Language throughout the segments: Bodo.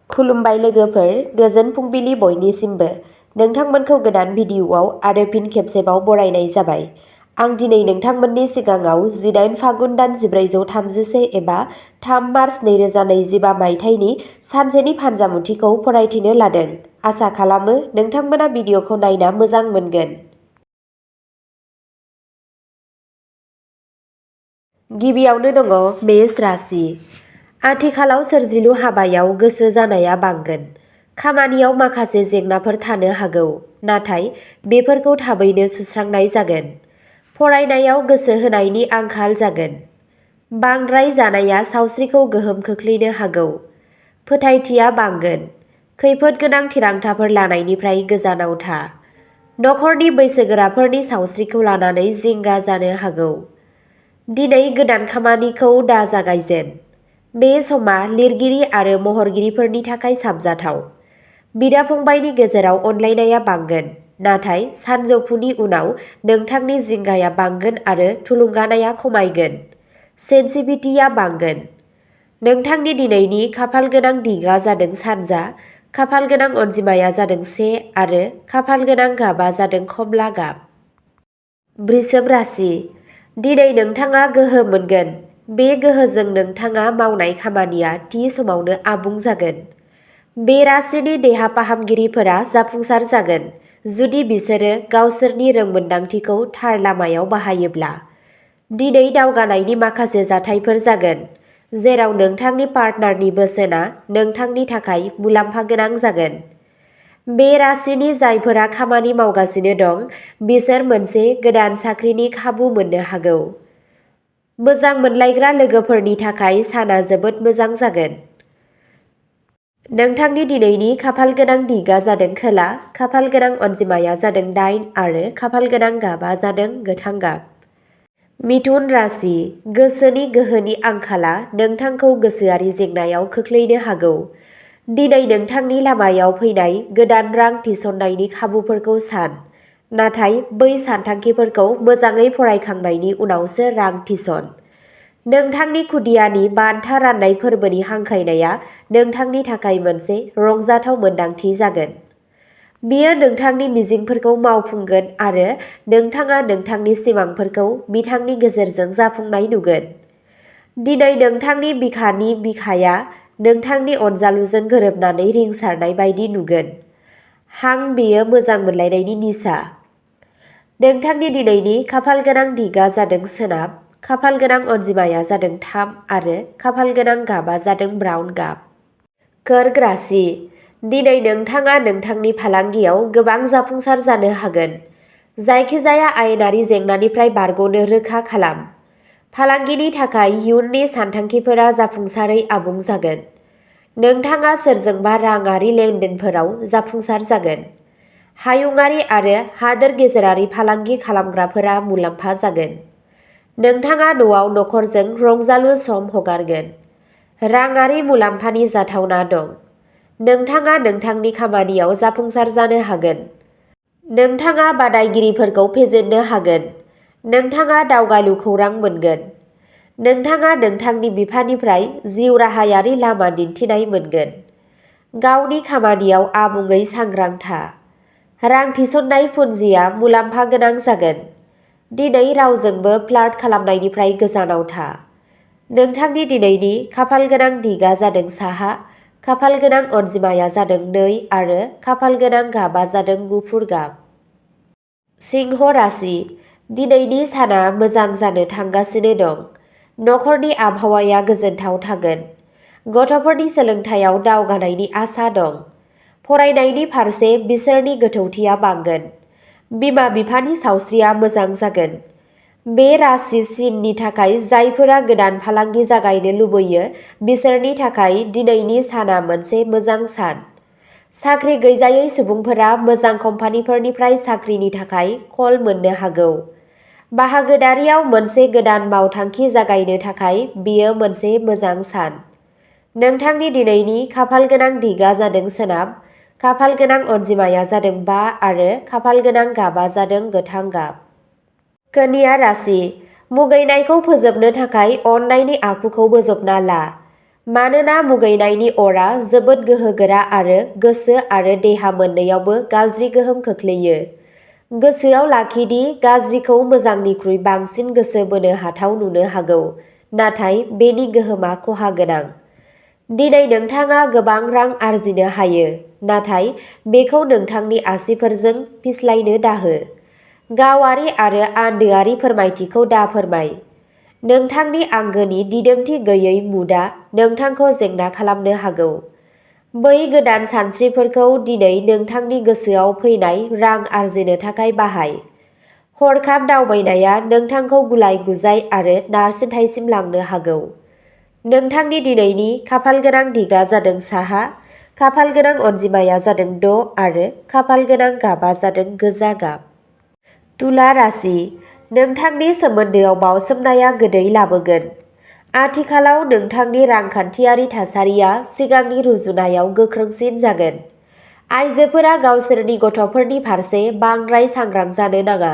खुलुमबाय लोगोफोर, गोजोन फुंबिलि बयनिसिमबो। नोंथांमोनखौ गोदान भिडिअ'आव आरो फिन खेबसेबाव बरायनाय जाबाय। आं दिनै नोंथांमोननि सिगाङाव 18 फागुन दान 1431 एबा 3 मार्च 2025 मायथाइनि सानसेनि फानजामुथिखौ फरायथिनो लादों। आसा खालामो नोंथांमोना भिडिअ'खौ नायना मोजां मोनगोन। गिबियावनो दङ मेष राशि। आथिखालाव सोरजिलु हाबायाव गोसो जानाया बांगोन। खामानियाव माखासे जेंनाफोर थानो हागौ, नाथाय बेफोरखौ थाबैनो सुस्रांनाय जागोन। फरायनायाव गोसो होनायनि आंखाल जागोन। बांद्राय जानाया सावस्रिखौ गोहोम खोख्लैनो हागौ। फोथायथिया बांगोन। खैफोद गोनां थिरांथाफोर लानायनिफ्राय गोजानाव था। नखरनि बैसोगोराफोरनि सावस्रिखौ लानानै जिंगा जानो हागौ। दिनै गोदान खामानिखौ दा जागायजेन। बे समा लिरगिरि आरो महरगिरिफोरनि थाखाय साबजाथाव। बिदा-फंबायनि गेजेराव अनलायनाया बांगोन, नाथाय सानजौफुनि उनाव नोंथांनि जिंगाया बांगोन आरो थुलुंगानाया खमायगोन। सेनसिटिभिटिया बांगोन। नोंथांनि दिनैनि खाफालगोनां दिगआ जादों सानजा, खाफालगोनां अनजिमाया जादों 1 आरो खाफालगोनां गाबआ जादों खमला गाब। वृषभ राशि। दिनै नोंथाङा गोहो मोनगोन। बे गोहोजों नोंथाङा मावनाय खामानिया थि समावनो आबुं जागोन। बे राशिनि देहा फाहामगिरिफोरा जाफुंसार जागोन, जुदि बिसोरो गावसोरनि रोंमोनदांथिखौ थार लामायाव बाहायोब्ला। दिनै दावगानायनि माखासे जाथायफोर जागोन, जेराव नोंथांनि पार्टनारनि बोसोनआ नोंथांनि थाखाय मुलाम्फा गोनां जागोन। बे राशिनि जायफोरा खामानि मावगासिनो दं, बिसोर मोनसे गोदान साख्रिनि खाबु मोननो हागौ। मोजां मोनलायग्रा लोगोफोरनि थाखाय साना जोबोद मोजां जागोन। नोंथांनि दिनैनि खाफालगोनां दिगआ जादों खोला, खाफालगोनां अनजिमाया जादों 8 आरो खाफालगोनां गाबआ जादों गोथां गाब। मिथुन राशि। गोसोनि गोहोनि आंखाला नोंथांखौ गोसोआरि जेंनायाव खोख्लैनो हागौ। दिनै नोंथांनि लामायाव फैनाय गोदान रां थिसननायनि खाबुफोरखौ सान, नाथाय बै सानथांखिफोरखौ मोजाङै फरायखांनायनि उनावसो रां थिसन। नोंथांनि खुदियानि बान्था राननाय फोरबोनि हांख्रायनाया नोंथांनि थाखाय मोनसे रंजाथाव मोनदांथि जागोन। बेयो नोंथांनि मिजिंफोरखौ मावफुंगोन आरो नोंथाङा नोंथांनि सिमांफोरखौ बिथांनि गेजेरजों जाफुंनाय नुगोन। दिनै नोंथांनि बिखानि बिखाया नोंथांनि अनजालुजों गोरोबनानै रिंसारनाय बायदि नुगोन। हां बेयो मोजां मोनलायनायनि निसा। नोंथांनि दिनैनि खाफालगोनां दिगआ जादों सोनाब, खाफालगोनां अनजिमाया जादों 3 आरो खाफालगोनां गाबआ जादों ब्राउन गाब। कर्क राशि। दिनै नोंथाङा नोंथांनि फालांगियाव गोबां जाफुंसार जानो हागोन। जायखिजाया आयेनारि जेंनानिफ्राय बारग'नो रोखा खालाम। फालांगिनि थाखाय इयुननि सानथांखिफोरा जाफुंसारै आबुं जागोन। नोंथाङा सोरजोंबा राङारि लेनदेनफोराव जाफुंसार जागोन। हायुंआरि आरो हादोर गेजेरारि फालांगि खालामग्राफोरा मुलाम्फा जागोन। नोंथाङा न'आव नखरजों रंजालु सम हगारगोन। राङारि मुलाम्फानि जाथावना दं। नोंथाङा नोंथांनि खामानियाव जाफुंसार जानो हागोन। नोंथाङा बादायगिरिफोरखौ फेजेननो हागोन। नोंथाङा दावगालु खौरां मोनगोन। नोंथाङा नोंथांनि बिफानिफ्राय जिउ राहायारि लामा दिन्थिनाय मोनगोन। गावनि खामानियाव आबुङै सांग्रां था। रां थिसननाय पुन्जिआ मुलाम्फा गोनां जागोन। दिनै रावजोंबो फ्लार्ट खालामनायनिफ्राय गोजानाव था। नोंथांनि दिनैनि खाफालगोनां दिगआ जादों साहा, खाफालगोनां अनजिमाया जादों 2 आरो खाफालगोनां गाबआ जादों गुफुर गाब। सिंह राशि। दिनैनि साना मोजां जानो थांगासिनो दं। नखरनि आबहावाया गोजोनथाव थागोन। गथ'फोरनि सोलोंथायाव दावगानायनि आसा दं। फरायनायनि फारसे बिसोरनि गोथौथिया बांगोन। बिमा-बिफानि सावस्रिया मोजां जागोन। बे राशि सिननि थाखाय जायफोरा गोदान फालांगि जागायनो लुबैयो, बिसोरनि थाखाय दिनैनि साना मोनसे मोजां सान। साख्रि गैजायै सुबुंफोरा मोजां कम्पानिफोरनिफ्राय साख्रिनि थाखाय कल मोननो हागौ। बाहागोदारियाव मोनसे गोदान मावथांखि जागायनो थाखाय बेयो मोनसे मोजां सान। नोंथांनि दिनैनि खाफालगोनां दिगआ जादों सोनाब, खाफालगोनां अनजिमाया जादों 5 आरो खाफालगोनां गाबआ जादों गोथां गाब। कन्या राशि। मुगैनायखौ फोजोबनो थाखाय अननायनि आखुखौ बोजबना ला। मानोना मुगैनायनि अरा जोबोद गोहोगोरा आरो गोसो आरो देहा मोननैयावबो गाज्रि गोहोम खोख्लैयो। गोसोआव लाखिदि गाज्रिखौ मोजांनिख्रुइ बांसिन गोसो बोनो हाथाव नुनो हागौ, नाथाय बेनि गोहोमा खहा गोनां। दिनै नोंथाङा गोबां रां आरजिनो हायो, नाथाय बेखौ नोंथांनि आसिफोरजों फिस्लायनो दाहो। गावारि आरो आन्दोआरि फोरमायथिखौ दा फोरमाय। नोंथांनि आंगोनि दिदोमथि गैयै मुडआ नोंथांखौ जेंना खालामनो हागौ। बै गोदान सानस्रिफोरखौ दिनै नोंथांनि गोसोआव फैनाय रां आरजिनो थाखाय बाहाय। हरखाब दावबायनाया नोंथांखौ गुलाय-गुजाय आरो नारसिनथायसिम लांनो हागौ। नोंथांनि दिनैनि खाफालगोनां दिगा जादों साहा, खाफालगोनां अनजिमाया जादों 6 आरो खाफालगोनां गाबा जादों गोजा गाब। तुला राशि, नोंथांनि सोमोन्दोआव बावसोमनाया गोदै लाबोगोन। आथिखालाव नोंथांनि रांखान्थियारि थासारिया सिगांनि रुजुनायाव गोख्रोंसिन जागोन। आइजोफोरा गावसोरनि गथ'फोरनि फारसे बांद्राय सांग्रां जानो नाङा।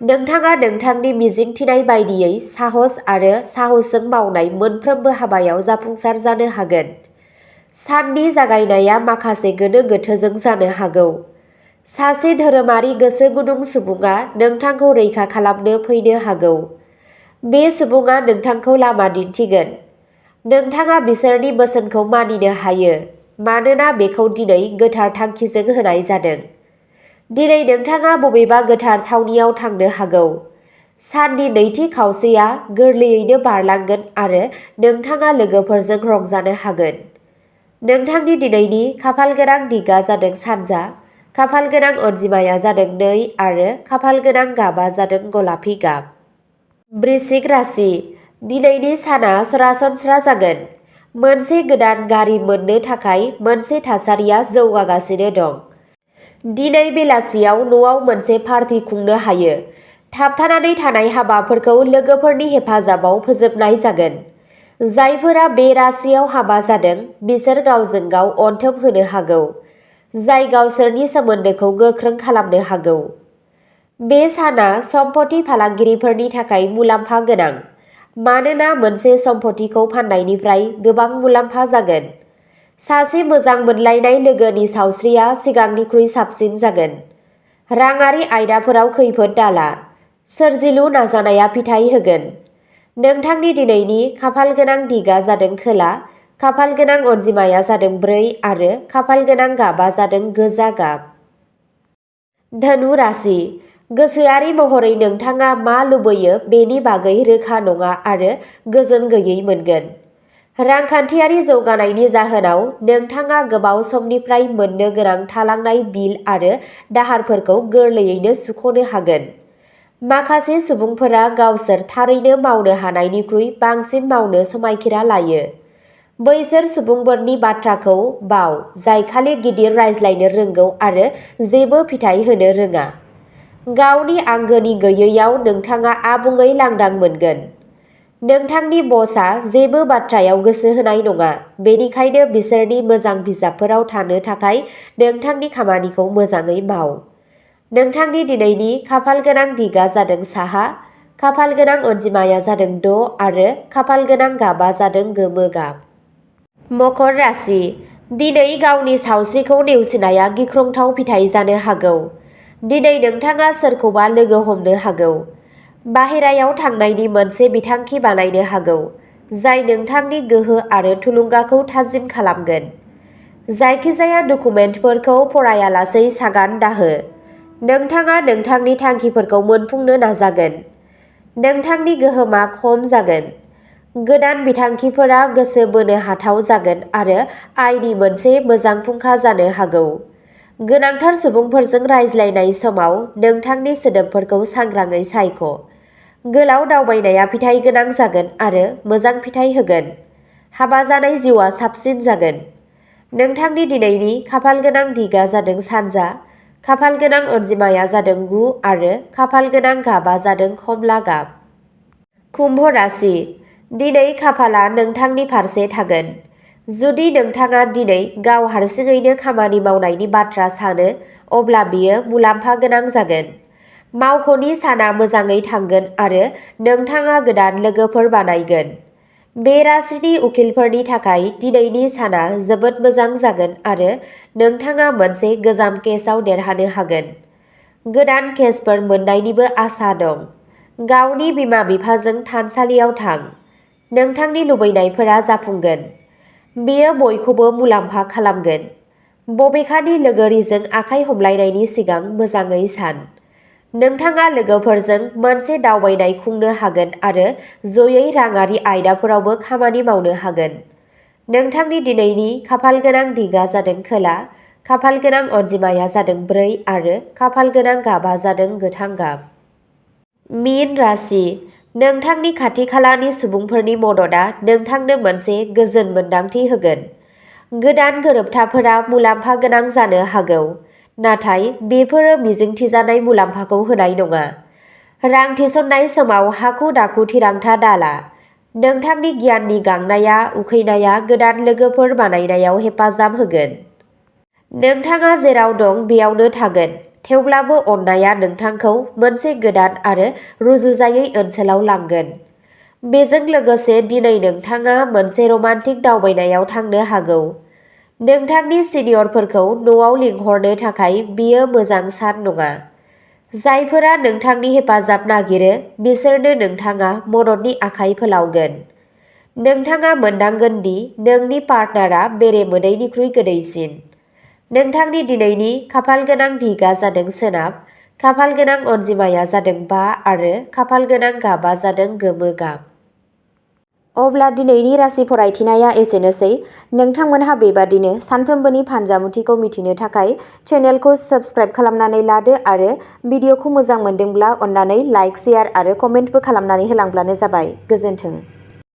नोंथाङा नोंथांनि मिजिंथिनाय बायदियै साहस आरो साहसजों मावनाय मोनफ्रोमबो हाबायाव जाफुंसार जानो हागोन। साननि जागायनाया माखासे गोनो गोथोजों जानो हागौ। सासे धोरोमारि गोसो गुदुं सुबुङा नोंथांखौ रैखा खालामनो फैनो हागौ। बे सुबुङा नोंथांखौ लामा दिन्थिगोन। नोंथाङा बिसोरनि बोसोनखौ मानिनो हायो, मानोना बेखौ दिनै गोथार थांखिजों होनाय जादों। दिनै नोंथाङा बबेबा गोथार थावनियाव थांनो हागौ। साननि नैथि खावसेया गोरलैयैनो बारलांगोन आरो नोंथाङा लोगोफोरजों रंजानो हागोन। नोंथांनि दिनैनि खाफालगोनां दिगा जादों सानजा, खाफालगोनां अनजिमाया जादों 2 आरो खाफालगोनां गाबा जादों गलापि गाब। वृश्चिक राशि, दिनैनि साना सरासनस्रा जागोन। मोनसे गोदान गारि मोननो थाखाय मोनसे थासारिया जौगागासिनो दं। दिनै बेलासियाव न'आव मोनसे पार्टी खुंनो हायो। थाबथानानै थानाय हाबाफोरखौ लोगोफोरनि हेफाजाबाव फोजोबनाय जागोन। जायफोरा बे राशियाव हाबा जादों बिसोर गावजों गाव अनथोब होनो हागौ, जाय गावसोरनि सोमोन्दोखौ गोख्रों खालामनो हागौ। बे साना सम्पथि फालांगिरिफोरनि थाखाय मुलाम्फा गोनां, मानोना मोनसे सम्पथिखौ फान्नायनिफ्राय गोबां मुलाम्फा जागोन। सासे मोजां मोनलायनाय लोगोनि सावस्रिया सिगांनिख्रुइ साबसिन जागोन। राङारि आयदाफोराव खैफोद दाला। सोरजिलु नाजानाया फिथाय होगोन। नोंथांनि दिनैनि खाफालगोनां दिगा जादों खोला, खाफालगोनां अनजिमाया जादों 4 आरो खाफालगोनां गाबा जादों गोजा गाब। धनु राशि, गोसोआरि महरै नोंथाङा मा लुबैयो बेनि बागै रोखा नङा आरो गोजोन गैयै मोनगोन। रांखान्थियारि जौगानायनि जाहोनाव नोंथाङा गोबाव समनिफ्राय मोननो गोनां थालांनाय बिल आरो दाहारफोरखौ गोरलैयैनो सुख'नो हागोन। माखासे सुबुंफोरा गावसोर थारैनो मावनो हानायनिख्रुइ बांसिन मावनो समायखिरा लायो। बैसोर सुबुंफोरनि बाथ्राखौ बाव जाय खालि गिदिर रायज्लायनो रोंगौ आरो जेबो फिथाय होनो रोङा। गावनि आंगोनि गैयैयाव नोंथाङा आबुङै लांदां मोनगोन। नोंथांनि बसआ जेबो बाथ्रायाव गोसो होनाय नङा, बेनिखायनो बिसोरनि मोजां बिजाबफोराव थानो थाखाय नोंथांनि खामानिखौ मोजाङै माव। नोंथांनि दिनैनि खाफालगोनां दिगा जादों साहा, खाफालगोनां अनजिमाया जादों 6 आरो खाफालगोनां गाबा जादों गोमो गाब। मकर राशि, दिनै गावनि सावस्रिखौ नेवसिनाया गिख्रंथाव फिथाय जानो हागौ। दिनै नोंथाङा सोरखौबा लोगो हमनो हागौ। बाहेरायाव थांनायनि मोनसे बिथांखि बानायनो हागौ, जाय नोंथांनि गोहो आरो थुलुंगाखौ थाजिम खालामगोन। जायखिजाया डकुमेन्टफोरखौ फरायालासै सागान दाहो। नोंथाङा नोंथांनि थांखिफोरखौ मोनफुंनो नाजागोन। नोंथांनि गोहोमा खम जागोन। गोदान बिथांखिफोरा गोसो बोनो हाथाव जागोन आरो आयनि मोनसे मोजां फुंखा जानो हागौ। गोनांथार सुबुंफोरजों रायज्लायनाय समाव नोंथांनि सोदोबफोरखौ सांग्राङै सायख'। गोलाव दावबायनाया फिथाय गोनां जागोन आरो मोजां फिथाय होगोन। हाबा जानाय जिउआ साबसिन जागोन। नोंथांनि दिनैनि खाफालगोनां दिगा जादों सानजा, खाफालगोनां अनजिमाया जादों 9 आरो खाफालगोनां गाबा जादों खमला गाब। कुम्भ राशि, दिनै खाफालआ नोंथांनि फारसे थागोन। जुदि नोंथाङा दिनै गाव हारसिङैनो खामानि मावनायनि बाथ्रा सानो, अब्ला बेयो मुलाम्फा गोनां जागोन। मावख'नि साना मोजाङै थांगोन आरो नोंथाङा गोदान लोगोफोर बानायगोन। बे राशिनि उकिलफोरनि थाखाय दिनैनि साना जोबोद मोजां जागोन आरो नोंथाङा मोनसे गोजाम केसआव देरहानो हागोन। गोदान केसफोर मोन्नायनिबो आसा दं। गावनि बिमा-बिफाजों थानसालियाव थां। नोंथांनि लुबैनायफोरा जाफुंगोन। बेयो बयखौबो मुलाम्फा खालामगोन। बबेखानि लोगोरिजों आखाइ हमलायनायनि सिगां मोजाङै सान। नोंथाङा लोगोफोरजों मोनसे दावबायनाय खुंनो हागोन आरो जयै राङारि आयदाफोरावबो खामानि मावनो हागोन। नोंथांनि दिनैनि खाफालगोनां दिगा जादों खोला, खाफालगोनां अनजिमाया जादों 4 आरो खाफालगोनां गाबा जादों गोथां गाब। मीन राशि, नोंथांनि खाथि-खालानि सुबुंफोरनि मददआ नोंथांनो मोनसे गोजोन मोन्दांथि होगोन। गोदान गोरोबथाफोरा मुलाम्फा गोनां जानो हागौ, नाथाय बेफोरो मिजिंथिजानाय मुलाम्फाखौ होनाय नङा। रां थिसननाय समाव हाखु-दाखु थिरांथा दाला। नोंथांनि गियाननि गांनाया उखैनाया गोदान लोगोफोर बानायनायाव हेफाजाब होगोन। नोंथाङा जेराव दं बेयावनो थागोन, थेवब्लाबो अननायआ नोंथांखौ मोनसे गोदान आरो रुजुजायै ओनसोलाव लांगोन। बेजों लोगोसे दिनै नोंथाङा मोनसे रमान्टिक दावबायनायाव थांनो हागौ। नोंथांनि सिनियरफोरखौ न'आव लिंहरनो थाखाय बेयो मोजां सान नङा। जायफोरा नोंथांनि हेफाजाब नागिरो बिसोरनो नोंथाङा मददनि आखाइ फोलावगोन। नोंथाङा मोनदांगोन दि नोंनि पार्टनारआ बेरे-मोदैनिख्रुइ गोदैसिन। नोंथांनि दिनैनि खाफालगोनां दिगा जादों सोनाब, खाफालगोनां अनजिमाया जादों 5 आरो खाफालगोनां गाबा जादों गोमो गाब। अब्ला दिनैनि राशि फरायथिनाया एसेनोसै। नोंथांमोनहा बेबादिनो सानफ्रोमबोनि फानजामुथिखौ मिथिनो थाखाय चेनेलखौ साबस्क्राइब खालामनानै लादो आरो भिडिअखौ मोजां मोनदोंब्ला अन्नानै लाइक, शेयार आरो कमेन्टबो खालामनानै होलांब्लानो जाबाय। गोजोन्थों।